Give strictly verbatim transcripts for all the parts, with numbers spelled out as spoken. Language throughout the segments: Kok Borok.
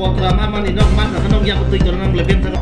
Kotra ma mani nok ma thangkhe nok yakut twi torna nang le bem thangkhe.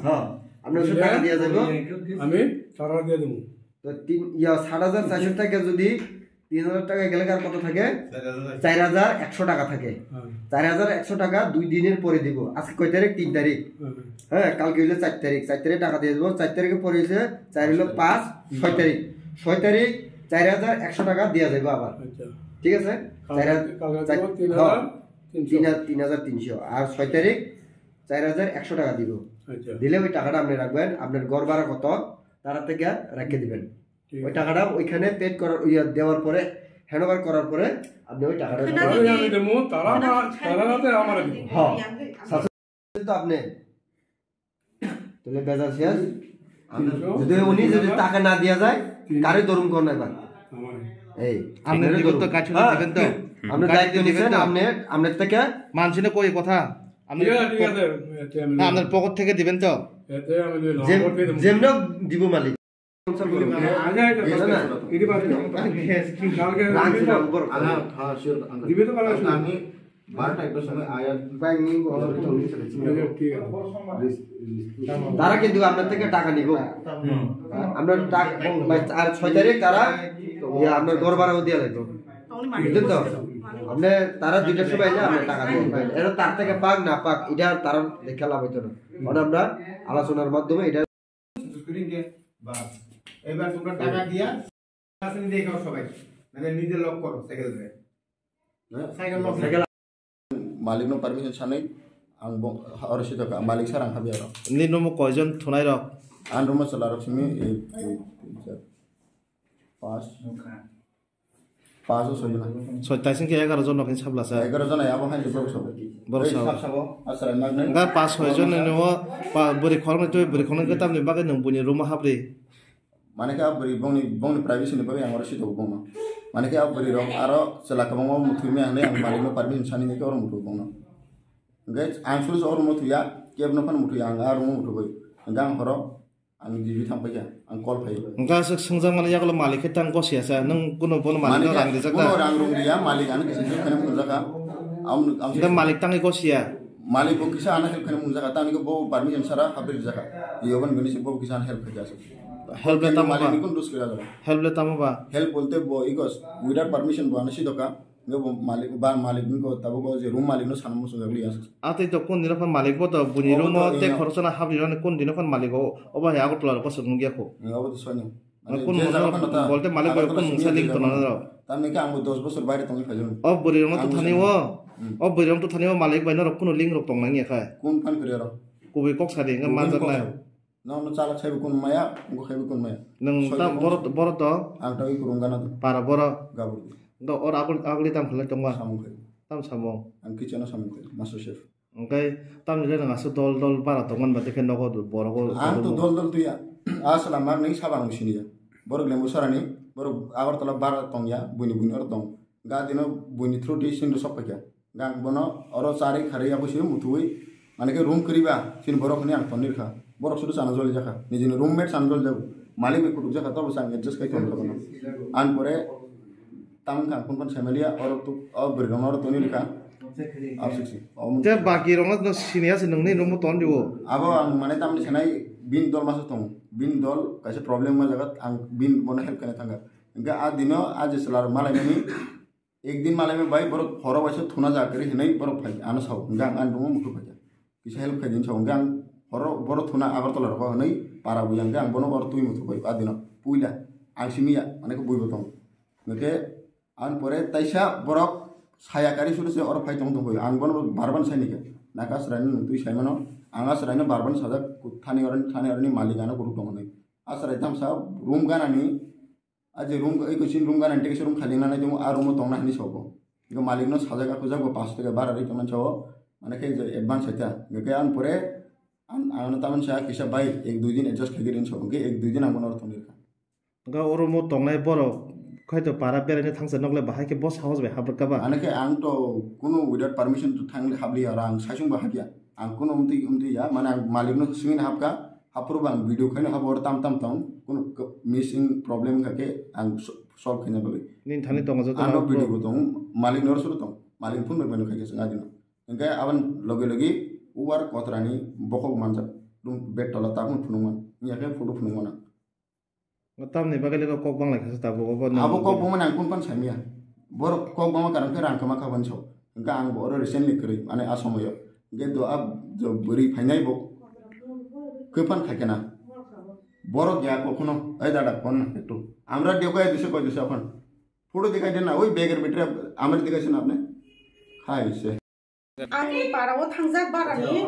হ্যাঁ, আপনি ওষুধ টাকা দিয়ে যাবো। আমি টাকা দিয়ে দেবো। তো তিন, ইয়া, সাত হাজার চারশো টাকা যদি তিন হাজার টাকা গেলে আর কত থাকে? চার হাজার একশো টাকা থাকে। হ্যাঁ। চার হাজার একশো টাকা দুই দিনের পরে দিব। আজকে কয় তারিখ? তিন তারিখ। হ্যাঁ। হ্যাঁ, কালকে হইলে চার তারিখ। চার তারিখ টাকা দিয়ে দেবো। চার তারিখের পরে হইছে চার হইলো পাঁচ, ছয় তারিখ। ছয় তারিখ চার হাজার একশো টাকা দিয়ে যাবো আবার। আচ্ছা। ঠিক আছে? কালকে, চার হাজার, কালকে চার, দিব তিন হাজার তিনশো। হ্যাঁ, তিন হাজার, তিন হাজার তিনশো। আর ছয় তারিখ চার হাজার একশো টাকা দিব। আচ্ছা। দিলে ওই টাকাটা আপনি রাখবেন, আপনার ঘর ভাড়া কত, তারা থেকে রেখে দিবেন। ঠিক ওই আছে। টাকাটা ওইখানে পেড করার, ইয়ে, দেওয়ার পরে, হ্যান্ড ওভার করার পরে আপনি ওই টাকাটা ওখানে দিবেন। আমি দেবো, তারা ওখানে আমার, তারা রাতে আমার দেবো। হ্যাঁ। তো আপনি তাহলে বেজার শেষ। যদি উনি যদি টাকা না দিয়া যায়, তিন। কারে ধরুন কোন এবার? আমার। এই, আপনি আপনারে দিবেন তো, ধরুন। কাজ হলে হ্যাঁ। দিবেন তো? আপনি গাড়ি দায়িত্ব তো দিবেন নিছেন, তো? আপনি, আপনার থেকে মানছি না কই কথা? আপনি ঠিক আছে, ঠিক পক-, আছে, এতে আমি না, আপনার পকেট থেকে দিবেন তো? এতে আমি লই, যে-, নম্বর দিয়ে দেবো। যেমন দিব মালিক। আগে, আগে, না, না। এটি বাদ দিও। কালকে রাখছি না, উপর। আগে, হ্যাঁ, sure, আগে। দিবে তো কালকে? আমি বারোটা একটার সময় আয়ার ব্যাংকিং ঠিক আছে। তারা কিন্তু আপনার থেকে টাকা নিব। হুম। আপনার টা-, আর ছয় তারিখ তারা, ইয়ে, আপনার ঘর ভাড়াও দিয়ে লাগবে। বুঝলেন তো? আপনি তারা দুইটার সময় এলে আপনার টাকা দিয়ে দিবেন। এটা তার থেকে পাক না পাক, এটা তারা দেখে লাভ হইতো না। কারণ আমরা আলোচনার মাধ্যমে এটা। বাস। এবার তোমরা টাকা দিয়া আসলে দিয়ে খাও সবাই। মানে নিজে লক করো সাইকেল রে। হ্যাঁ? Cycle lock cycle. Malikno permission sanai, ang bo-, oro sitokha, malik sir ang habiyaro. Ni room-o koijon thunai rok? Ang room-o chwla rok simi, ei, ei, ei, pas. Pas o soi jona. Soi taising khe egaroh jon rok ni sabla sa. Egaroh jona abo hai borok sabo. Borok sabo. Ei, sab sabo, aswrai magnai. Nga pas soi jon ni o pa bwrwi khoroknwi twi bwrwi khoroknwi khe tamni bagwi nwng buini room-o habri. Mane khe a bwrwi bongni, bongni privacy ni bagwi ang oro sithogo bongno. Mane khe a bwrwi rok aro chwla kwbangma muthwi maya hinwi ang malikno permission sani hwnkhe oro muthwi bongno. Hwnkhe ang suru se oro muthwi ya, kebno phano muthwi ya, ang a room-o muthwi bai. Hwnkhe ang horo ang duty thang paikha, ang call phai. Hwnkhe aswk swngjak mani yagulo malik khe tang gosi ya sa, nwng kuno bono malik no rang rijak da? Kuno rang rung riya, malik ano kisa help khaina phunukjak kha. Am, am. Hwnkhe malik tangwi gosi ya? Malik bo kisa ano help khaina phunukjak kha, tamni khe bo permission sara habri rijak kha. Iyo ban bini se bo kisa ano help khaijak aswk. Help le tamo ba? Malik ni kun dus kira jalo. Help le tamo ba? Help bolte bo ikos without permission bo ano sidok kha. Nge bo malik ba malik ni ko tabo ko je room malik no sana muchung jak liya. Atwi to kun dino phan malik bo to buni room o te khoroksa na habri rani kun dino phan malik o obo hai Agartala rok ko swk nukya kho. Obo to sani. Kun je jaga phan ta bolte malik bai kun mungsa link to nana rok. Tamni khe ang bo dos bosor baire tongwi phai jano. O bwrwi rok no to thani o. O bwrwi rok to thani o malik bai norok kuno link rok tong nang ya kha. Kun phan kwrwi rok. Kubui kok sadi nge manjak nai. Nono chalak saibo kun maya, wngkha khaibo kun maya. Nwng tam borok, borok to? Ang tangwi kwrwng gana to. Para borok? Gabur. Do or agul, aguli tam khlai tongma? Samung khai. Tam samung? Ang kitchen o samung khai, master chef. Hwnkhe tamni le nwng aswk dol dol bara tongmani ba dekhe nogo borok o. Ang to dol dol tuya. A sala mak ni saba ang siniya. Borok lembu sarani, borok Agartala bara tongya, buini buini oro tong. Ga dino buini through di sindru sok paikha. Gang bono oro chari khari abo se muthwi, mane khe room kwrwi ba, chini borok hwnwi ang tonwi rwkha. Borok sudu chana joli jakha, nijini roommate chana joli jago. Malik bai kutuk jakha, tobo chang adjust khai tongkha bono. An pore tang kha, kun kun samalia, oro tu, o bwrwi rok oro tonwi rwkha. Absik si. Te baki rok no sini ase nwngni room o ton dibo. Abo ang mane tamni sanai bin dol masa tong, bin dol kaisa problem ma jaga ang bin bono help khaina thangkha. Hingke a dino a je chwla rok malai mani, Ekdin malai bai borok horo waisa thuna ja kwrwi hinwi borok phai ano sao, hwnkhe ang ani room-o muthung phaikha. kisa help khai din sa, hwnkhe ang horo boro thuna Agartala rokho hwnwi para buya, hwnkhe ang bono oro twi muthubwi a dino puila ang simi ya, mane khe buibo tong. Hwnkhe ang pore taisa borok saya kari suru se oro phai tong tong koi, ang bono barban sai nikhe, naka aswraino nwng twi sai mano, ang aswraino barban sajak, thani oroni, thani oroni malik ano kuruk tong hwnwi. Aswrai tamsa room ganani, a je room, eko sin room ganani tei kisa room khali nani tongo, a room o tongna hwnwi sabo. Eko malik no sajak, a kujak bo panch taka bara ri tongna sabo, mane khe je advance hai ta. Hwnkhe ang pore ang, ano tamani sa kisa bai ek dui din adjust khai rin sabo, hwnkhe ek dui din ang bono oro tong rikha. Ga oro mo tongnai borok khai to para beraina thangsa nok le bahai khe bo sahos bai habra ka ba? Ano khe ang to kuno without permission to thang habli ora, ang saisung ba habya. Ang kuno umti umti ya, mane ang malik no swngwi na habka, hapro ba ang video khaino habo oro tam tam tong, kuno missing problem kha khe ang so-, solve khaina bagwi. Nin thani tongo joto ano video bo tong, malik no suru tong, malik phone bai mano khaikhe swng adino. Hwnkhe aboni loge loge uwar kotrani bokhok manjak, dum bed tola tabuk phunukman, yakhe photo phunukmana. Tamni bagwi le kok bang lai kha se tabuk obo. Abo kok bangmani ang kun pan saimya. Borok kok bangma karon khe rang kwma kha ban so. Hwnkhe ang bo oro recently kwrwi, mane a somoyo. Hwnkhe do a do bwrwi phainai bo. Kwpan khaikhe na. Borok ya kokhuno, "Ei dada, phone na ektu. Amra dekho, ei dushe koi dushe apan. Photo dikhai de na, oi bag er bhitre amra dikhai se na apne." Khai se. Ani para o thangjak barani,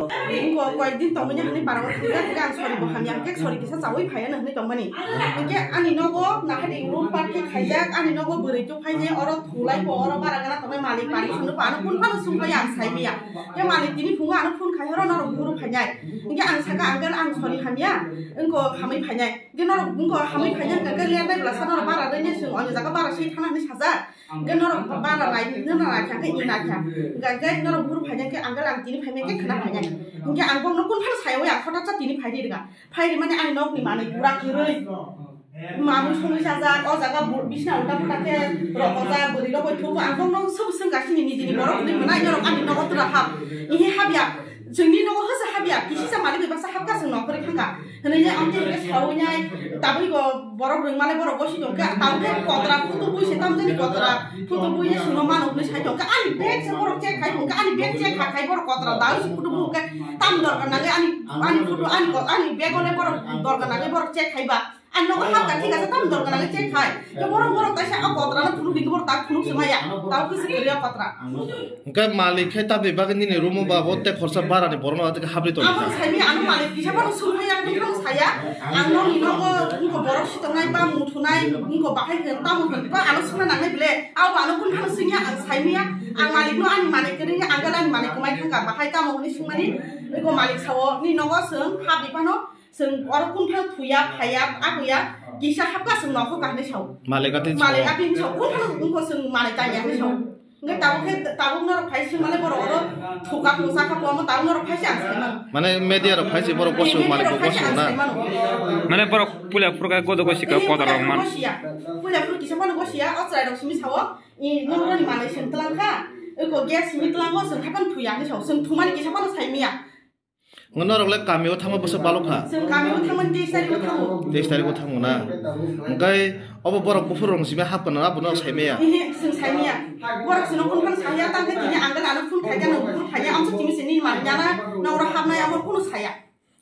ko koyek din tongmani hani para o thangjak, hingke ang sori bo hamya, hingke sori kisa chawi phaiya na hwnwi tongmani. Hingke ani nogo nahadi room part khe khaijak, ani nogo bwrwi tubphaini oro thulai bo, oro bara gana tongnai malik pari sunu bo ano phone phano sumphai ang saimaya. Hingke malik tini phungo ano phone khai horo norok buru phainai. Hingke ang saka, "Uncle, ang sori hamya, wngko hamwi phainai." Hingke norok wngko hamwi phainai hingke lenai bwlasa norok bara rwini swng, oni jaga bara se thana hwnwi sajak. Hingke norok bara nai, nana nai kha, hingke i nai kha. Hingke, hingke norok buru phainai khe, uncle, ang tini phaimai khe khna phainai. Hingke ang bokno kun phano sayawi ang hothat sa tini phai ri rwkha. Phai ri mani ani nokni manwi pura kwrwi. Mamui songwi sajak, o jaga bu-, bisna ulta pulta khe rokojak, bwrwi rok bai thugo. Ang bokno swk swngkha chini nijini borok hwnwi mwnai, norok ani nogo tura hap. Ihi habya, chwngni nogo hwsa habya, kisisa malik bai baksa hapkha chwng nokholwi thangkha. Hwnwi je amtwi hwnkhe sawi nai, tabwi bo borok rwngmale borok gosi tongkhe, tabukhe kotra phutu bui se tamjani kotra phutu bui se suno mano hwnwi sai tongkhe, ani bag se borok check khai tongkhe, ani bag check kha khai borok kotra dawi se phutu bui khe tam dorkar nange ani, ani phutu ani ko-, ani bag ole borok dorkar nange borok check khai ba, ani nogo hapkha thik ase tam dorkar nange check khai. Ke borok, borok taisa o kotra no phunuk di, borok tak phunuk se maya, tabuk khe se kwrwi o kotra. Hingke malik khe tamni bagwi nini room o ba bo tei khorsa bara ni borok no tei habri tong. Abo saimaya, ano malik kisa phano sumphaiya, kisa phano saya. Ang nokni nogo wngkha borok sitongnai ba muthunai, wngkha bahai hwn tamo hwn ba ano swngna nangnai bile. Abo ano kun phano swngya ang saimaya. Ang malik no ani manwi kwrwi ang ani manwi kwmai thangkha bahai tamo hwnwi swngmani. Ego malik sao ni nogo swng habri phano. Chwng oro kun phano thuya, phaiya, ahuya, kisa hapkha chwng nokho kahni sao. Malik ati sao. Malik ati sao, kun phano wngkho chwng manai tanya hinwi sao. Hingke tabuk khe, tabuk norok phai se mane borok oro thukak muchakha bo, omo tabuk norok phai se ang sai mano. Mane media rok phai se borok gosi malik bo gosi na. Mane borok puila phuru khe godo gosi ka kotor rok man. Puila phuru kisa phano gosi ya, o chwrai rok simi sao, i norok ni manai chwng tlang kha, eko gas simi tlango chwng haphano thuya hinwi sao, chwng thumani kisa phano sai miya. Norok le kami o thangma bwswk balok kha? Chwng kami o thangmani teis tarik o thango. Teis tarik o thango na? Hwnkhe obo borok buphuru rong simi hap kana abono sai maya? Ehe, chwng sai maya. Borok chwngno kun phano sai ya, tang khe tini ang gana phone khai khe nang buphuru phai ya, amsa tini sini ma nyana nang oro hapnai amo kuno sai ya.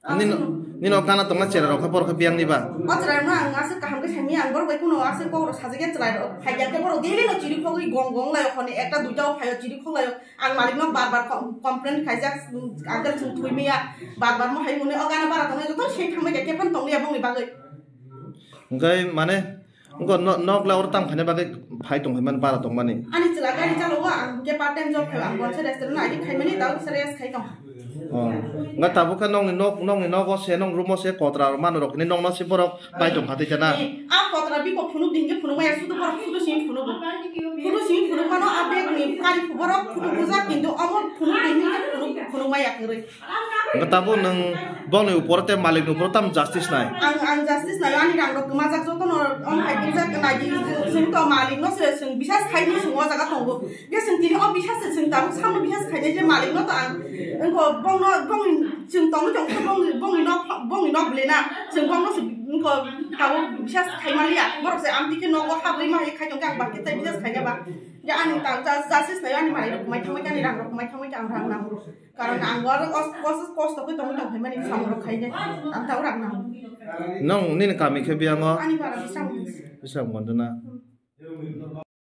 Nini, nini o gana tongna chera rok kha borok kha biyang ni ba? O chwrai no ang aswk kaham khe sai maya, ang borok bai kuno aswk kok rok sajak ya chwrai rok. Phai ya khe borok daily no chiri khogwi gong gong lai o, honi ekta duita o phai o chiri khok lai o. Ang malik no bar bar com-, complain khaijak, uncle chwng thwi maya, bar bar mo hai mone o gana bara tongnai joto se thangbai khe phano tongya bongni bagwi. Hwnkhe mane, wngkha no-, nok la oro tang phaina bagwi phai tong phaimani bara tongmani. Ani chwla gari chalo o, ang hwnkhe part time job khai, ang bonse restaurant no aidi khaimani, tao kisa rest khai tong. Oh. Wngkha tabuk khe nokni nok, nokni nogo se, nok room o se kotra manu rok ni nokno se borok pai tong kha tei jana. Eh, a kotra biko phunuk di hingke phunuk maya sudu borok photo simi phunugo. Photo simi phunuk mano a bag ni kari borok photo bujak kintu omo phunuk di hingke phunuk, phunuk maya kwrwi. Hwnkhe tabuk nwng bongni upor tei malik ni upor tam justice nai. Ang, ang justice nai, ani rang rok kwmajak joto no ong hai bujak nai di, chwng to malik no se chwng bisas khai ni chwng o jaga tongo. Hingke chwng tini o bisas se chwng tabuk samno bisas khainai je malik no to ang wngkho bongno bongni chwng tongwi tongkhe bongni bongni nok bongni nok bwlena chwng bongno se wngkho tabuk bisas khaimaliya borok se amtwi khe nogo habwi ma hai khai tongkhe ang bakhe tei bisas khaina ba. Ya ani ta justice lai ani malai rok mai thangwi ani rang rok mai thangwi ang rang nang. Karon ang oro kos kos kos to koi tong tong hai mani samung rok khai de. Ang ta rang nang. Nong nini kami khe biyango? Ani para bisang. Bisang gondona.